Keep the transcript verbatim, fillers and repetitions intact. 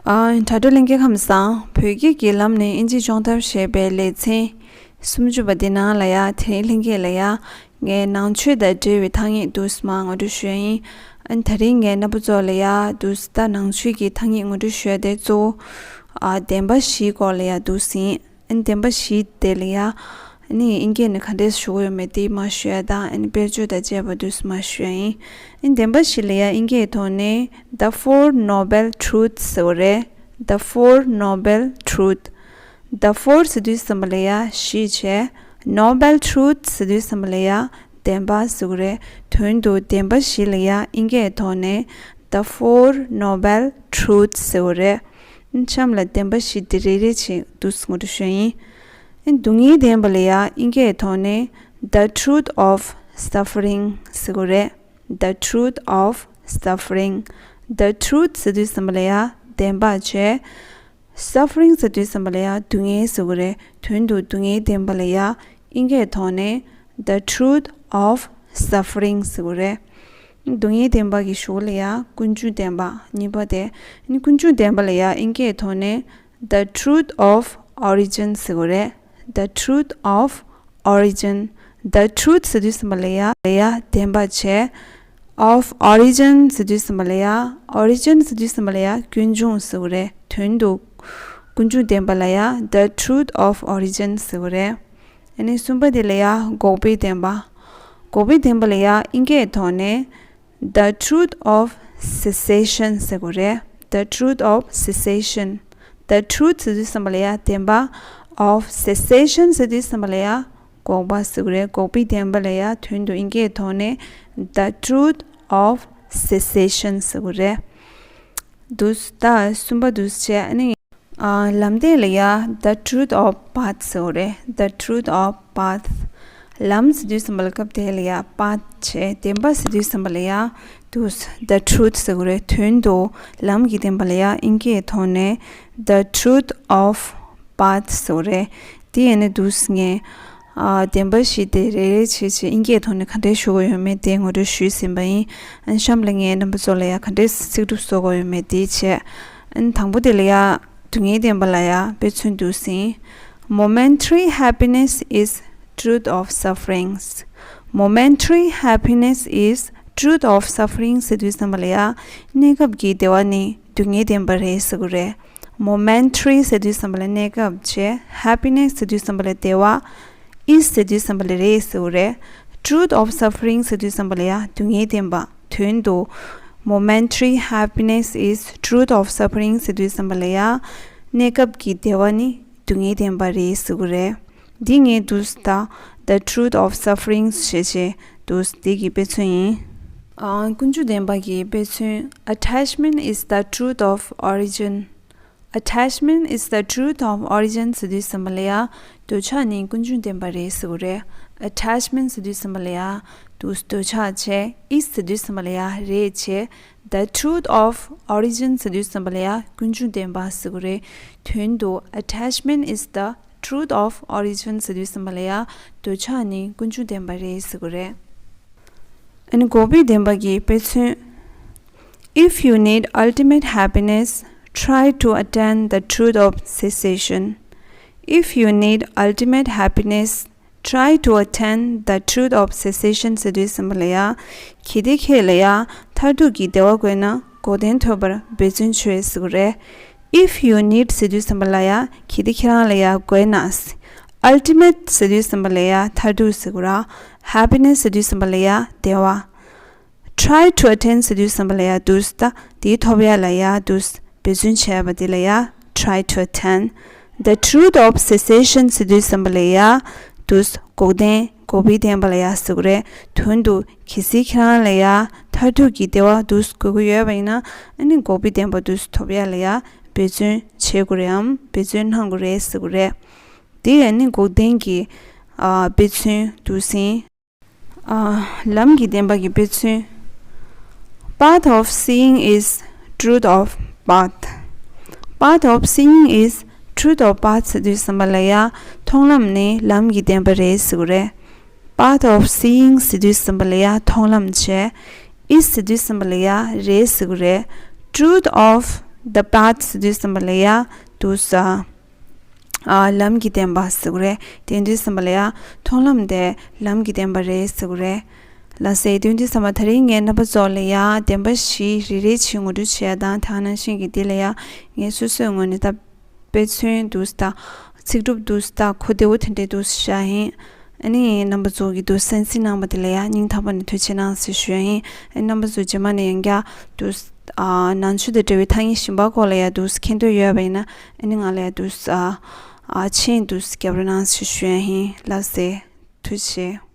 ཨ། དྲ་གྲོགས་ལྷན་རྒྱས་ཁམས་བཟང་། བོད་སྐད་ཀྱི་ལམ་ནས་ཨིན་ཇི་སྦྱོང་ཐབས་ཞེས་པའི་ལེ་ཚན་སུམ་ཅུ་པ་འདི་ནང་ལ་ཡ། དེ་རིང་ལྷན་རྒྱས་ལ་ཡ་ངས་ནང་ཆོས་དང་འབྲེལ་བའི་ཐ་སྙད་འདུག་སེ་མར་ངོ་སྤྲོད་ཞུ་ཡ་ཡིན། ཨ་ནི་དེ་རིང་ངས་རྣམ་པ་ཚོ་ལ་ཡ་འདུག་སེ་ད་ནང་ཆོས་ཀྱི་ཐ་སྙད་ངོ་སྤྲོད་ཞུ་ཡ་དེ་གཙོ་བོ། ཨ། བདེན་པ་བཞིའི་སྐོར་ལ་ཡ་འདུག་སེ་ཡིན། ཨ་ནི་བདེན་པ་བཞི་དེ་ལ་ཡ། ཨ་ནི་ཨིན་སྐད་ནས་ག་འདྲས་ཞུ་གི་ཡོད་མེད་དེ་མར་ཞུ་ཡ་དང་། ཨ་ནི་དཔེར་བརྗོད་དང་བཅས་པ་འདུག་སེ་མར་ཞུ་ཡ་ཡིན། ཨ་ནི་བདེན་པ་བཞི་ལ་ཡ་ཨིན་སྐད་ཐོག་ནས་The Four Noble Truths ཟེར་བ་རེད། The Four Noble Truth. The Four ཟེར་དུས་ཙམ་པ་ལ་ཡ་བཞི་བྱས། Noble Truths ཟེར་དུས་ཙམ་པ་ལ་ཡ་བདེན་པ་ཟེར་གི་རེད། དོན་དུ་བདེན་པ་བཞི་ལ་ཡ་ཨིན་སྐད་ཐོག་ནས་The Four Noble Truths ཟེར་གི་རེད། གཤམ་ལ་བདེན་པ་བཞི་དེ་རེ་རེ་བྱས་འདུག་སེ་ངོ་སྤྲོད་ཞུ་ཡ་ཡིན། སྡུག་བསྔལ་བདེན་པ་ལ་ཡ་ཨིན་སྐད་ཐོག་ནས་The Truth of Suffering ཟེར་གི་རེད། The Truth of Suffering. The Truth ཟེར་དུས་ཙམ་པ་ལ་ཡ་བདེན་པ་བྱས། Suffering ཟེར་དུས་ཙམ་པ་ལ་ཡ་སྡུག་བསྔལ་ཟེར་གི་རེད། དོན་དུ་སྡུག་བསྔལ་བདེན་པ་ལ་ཡ་ཨིན་སྐད་ཐོག་ནས་The Truth of Suffering ཟེར་གི་རེད། སྡུག་བསྔལ་བདེན་པ་གི་གཞུག་ལ་ཡ་ཀུན་འབྱུང་བདེན་པ་གཉིས་པ་དེ། ཀུན་འབྱུང་བདེན་པ་ལ་ཡ་ཨིན་སྐད་ཐོག་ནས་The Truth of Origin ཟེར་གི་རེད། The Truth of Origin. The Truth ཟེར་དུས་ཙམ་པ་ལ་ཡ་ལ་ཡ་བདེན་པ་བྱས། Of Origin ཟེར་དུས་ཙམ་པ་ལ་ཡ། Origin ཟེར་དུས་ཙམ་པ་ལ་ཡ་ཀུན་འབྱུང་ཟེར་གི་རེད། དོན་དུ་ཀུན་འབྱུང་བདེན་པ་ལ་ཡ་The Truth of Origin ཟེར་གི་རེད། ཨ་ནི་གསུམ་པ་དེ་ལ་ཡ་འགོག་པའི་བདེན་པ། འགོག་པའི་བདེན་པ་ལ་ཡ་ཨིན་སྐད་ཐོག་ནས་The Truth of Cessation ཟེར་གི་རེད། The Truth of Cessation. The Truth ཟེར་དུས་ཙམ་པ་ལ་ཡ་བདེན་པ། Of Cessation ཟེར་དུས་ཙམ་པ་ལ་ཡ་འགོག་པ་ཟེར་གི་རེད། འགོག་པའི་བདེན་པ་ལ་ཡ་དོན་དུ་ཨིན་སྐད་ཐོག་ནས་The Truth of Cessation ཟེར་གི་རེད། འདུག་སེ་ད་གསུམ་པ་འདུག་སེ་བྱས། ཨ་ནི། ཨ། ལམ་བདེན་ལ་ཡ་The Truth of Path ཟེར་གི་རེད། The Truth of Path. ལམ་ཟེར་དུས་ཙམ་པ་ལ་སྐབས་དེ་ལ་ཡ་Path བྱས། བདེན་པ་ཟེར་དུས་ཙམ་པ་ལ་ཡ་འདུག་སེ་The Truth ཟེར་གི་རེད། དོན་དུ་ལམ་གྱི་བདེན་པ་ལ་ཡ་ཨིན་སྐད་ཐོག་ནས་The Truth of Path ཟེར་གི་རེད། དེ་ཡིན་ན་འདུག་སེ་ངས། ཨ། བདེན་པ་བཞི་དེ་རེ་རེ་བྱས་བྱས་ཨིན་སྐད་ཐོག་ནས་ག་འདྲས་ཞུ་གི་ཡོད་མེད་དེ་ངོ་སྤྲོད་ཞུས་ཟིན་པ་ཡིན། ཨ་ནི་གཤམ་ལ་ངས་རྣམ་པ་ཚོ་ལ་ཡ་ག་འདྲས་ཚིག་གྲུབ་བཟོ་དགོས་ཡོད་མེད་དེ་བྱས། ཨ་ནི་དང་པོ་དེ་ལ་ཡ་སྡུག་བསྔལ་བདེན་པ་ལ་ཡ་དཔེ་མཚོན་འདུག་སེ། Momentary happiness is truth of sufferings. Momentary happiness is truth of sufferings ཟེར་དུས་ཙམ་པ་ལ་ཡ་གནས་སྐབས་ཀྱི་བདེ་བ་ནི་སྡུག་བསྔལ་བདེན་པ་རེད་ཟེར་གི་རེད། Momentary ཟེར་དུས་ཙམ་པ་ལ་གནས་སྐབས་བྱས། Happiness ཟེར་དུས་ཙམ་པ་ལ་བདེ་བ། Is ཟེར་དུས་ཙམ་པ་ལ་རེད་ཟེར་གི་རེད། Truth of suffering ཟེར་དུས་ཙམ་པ་ལ་ཡ་སྡུག་བསྔལ་བདེན་པ། དོན་དུ། Momentary happiness is truth of suffering ཟེར་དུས་ཙམ་པ་ལ་ཡ་གནས་སྐབས་ཀྱི་བདེ་བ་ནི་སྡུག་བསྔལ་བདེན་པ་རེད་ཟེར་གི་རེད། འདི་ངས་འདུག་སེ་ད་The Truth of Suffering ཞེས་བྱས་འདུག་སེ་འདི་གི་དཔེ་མཚོན་ཡིན། ཨ། ཀུན་འབྱུང་བདེན་པ་གི་དཔེ་མཚོན། Attachment is the truth of origin. Attachment is the truth of origin ཟེར་དུས་ཙམ་པ་ལ་ཡ་འདོད་ཆགས་ནི་ཀུན་འབྱུང་བདེན་པ་རེད་ཟེར་གི་རེད། Attachment ཟེར་དུས་ཙམ་པ་ལ་ཡ་འདུག་སེ་འདོད་ཆགས་བྱས། Is ཟེར་དུས་ཙམ་པ་ལ་ཡ་རེད་བྱས། The truth of origin ཟེར་དུས་ཙམ་པ་ལ་ཡ་ཀུན་འབྱུང་བདེན་པ་ཟེར་གི་རེད། དོན་དུ་Attachment is the truth of origin ཟེར་དུས་ཙམ་པ་ལ་ཡ་འདོད་ཆགས་ནི་ཀུན་འབྱུང་བདེན་པ་རེད་ཟེར་གི་རེད། ཨ་ནི་འགོག་པའི་བདེན་པ་གི་དཔེ་མཚོན། If you need ultimate happiness, try to attain the truth of cessation. If you need ultimate happiness, try to attain the truth of cessation ཟེར་དུས་ཙམ་པ་ལ་ཡ། གལ་ཏེ་ཁྱེད་ལ་ཡ་མཐར་ཐུག་གི་བདེ་བ་དགོས་ན་འགོག་བདེན་ཐོབ་པར་འབད་བརྩོན་བྱོས་ཟེར་གི་རེད། If you need ཟེར་དུས་ཙམ་པ་ལ་ཡ་གལ་ཏེ་ཁྱེད་རང་ལ་ཡ་དགོས་ན། Ultimate ཟེར་དུས་ཙམ་པ་ལ་ཡ་མཐར་ཐུག་ཟེར་གི་རེད། Happiness ཟེར་དུས་ཙམ་པ་ལ་ཡ་བདེ་བ། Try to attain ཟེར་དུས་ཙམ་པ་ལ་ཡ་འདུག་སེ་ད་དེ་ཐོབ་ཡ་ལ་ཡ་འདུག་སེ་འབད་བརྩོན་བྱས་པ་དེ་ལ་ཡ་try to attain། The truth of cessation ཟེར་དུས་ཙམ་པ་ལ་ཡ་འདུག་སེ་འགོག་བདེན་འགོག་པའི་བདེན་པ་ལ་ཡ་ཟེར་གི་རེད། དོན་དུ་གལ་སྲིད་ཁྱེད་རང་ལ་ཡ་མཐར་ཐུག་གི་བདེ་བ་འདུག་སེ་དགོས་ཀྱི་ཡོད་པ་ཡིན་ན། ཨ་ནི་འགོག་པའི་བདེན་པ་འདུག་སེ་ཐོབ་ཡ་ལ་ཡ་འབད་བརྩོན་བྱེད་དགོས་རེད་འམ་འབད་བརྩོན་གནང་དགོས་རེད་ཟེར་གི་རེད། དེ་ཡང་ནི་འགོག་བདེན་གྱི་ཨ་དཔེ་མཚོན་འདུག་སེ། ཨ་ལམ་གྱི་བདེན་པ་གི་དཔེ་མཚོན། Path of seeing is truth of path. Path of seeing is truth of path ཟེར་དུས་ཙམ་པ་ལ་ཡ་མཐོང་ལམ་ནི་ལམ་གྱི་བདེན་པ་རེད་ཟེར་གི་རེད། Path of seeing ཟེར་དུས་ཙམ་པ་ལ་ཡ་མཐོང་ལམ་བྱས། Is ཟེར་དུས་ཙམ་པ་ལ་ཡ་རེད་ཟེར་གི་རེད། Truth of The path ཟེར་དུས་ཙམ་པ་ལ་ཡ་འདུག་ས། ཨ། ལམ་གྱི་བདེན་པ་ཟེར་གྱི་རེད། དེ་དུས་ཙམ་པ་ལ་ཡ་མཐོང་ལམ་དེ་ལམ་གྱི་བདེན་པ་རེད་ཟེར་གྱི་རེད། ལགས་སེ། དེ་དུས་ཙམ་པ་ད་རིང་ངས་རྣམ་པ་ཚོ་ལ་ཡ་བདེན་པ་བཞི་རེ་རེ་བཞིན་ངོ་སྤྲོད་བྱེད་ཡ་དང་། དེ་ག་ནང་བཞིན་གྱི་དེ་ལ་ཡ་ངས་སོ་སོའི་ངོས་ནས་ད་དཔེ་མཚོན་འདུག་ས། ད་ཚིག་གྲུབ་འདུག་ས། ད་གོ་བདེ་བོ་དེ་འདྲས་འདུག་ས་བཞག་ཡིན། ཨ་ནི་རྣམ་པ་ཚོ་གིས་འདུག་སེ་གསན་གཟིགས་གནང་བ་དེ་ལ་ཡ་སྙིང་ཐག་པ་ནས་ཐུགས་རྗེ་གནང་ཟེར་ཞུ་ཡ་ཡིན། ཨ་ནི་རྣམ་པ་ཚོ་རྗེས་མ་ནས་ཡང་བསྐྱར་འདུག་ས། ཨ། ནང་ཆོས་དང་འབྲེལ་བའི་ཐག་ཉེ་ཞིམ་པ་སྐོར་ལ་ཡ་འདུག་སེ་མཁྱེན་འདོད་ཡོད་པ་ཡིན་ན། ཨ་ནི་ང་ལ་ཡ་འདུག་སེ། ཨ། མཆན་འདུག་སེ་རྒྱབ་རོགས་གནང་ཞེས་ཞུ་ཡ་ཡིན། ལགས་སེ། ཐུགས་རྗེ་ཆེ།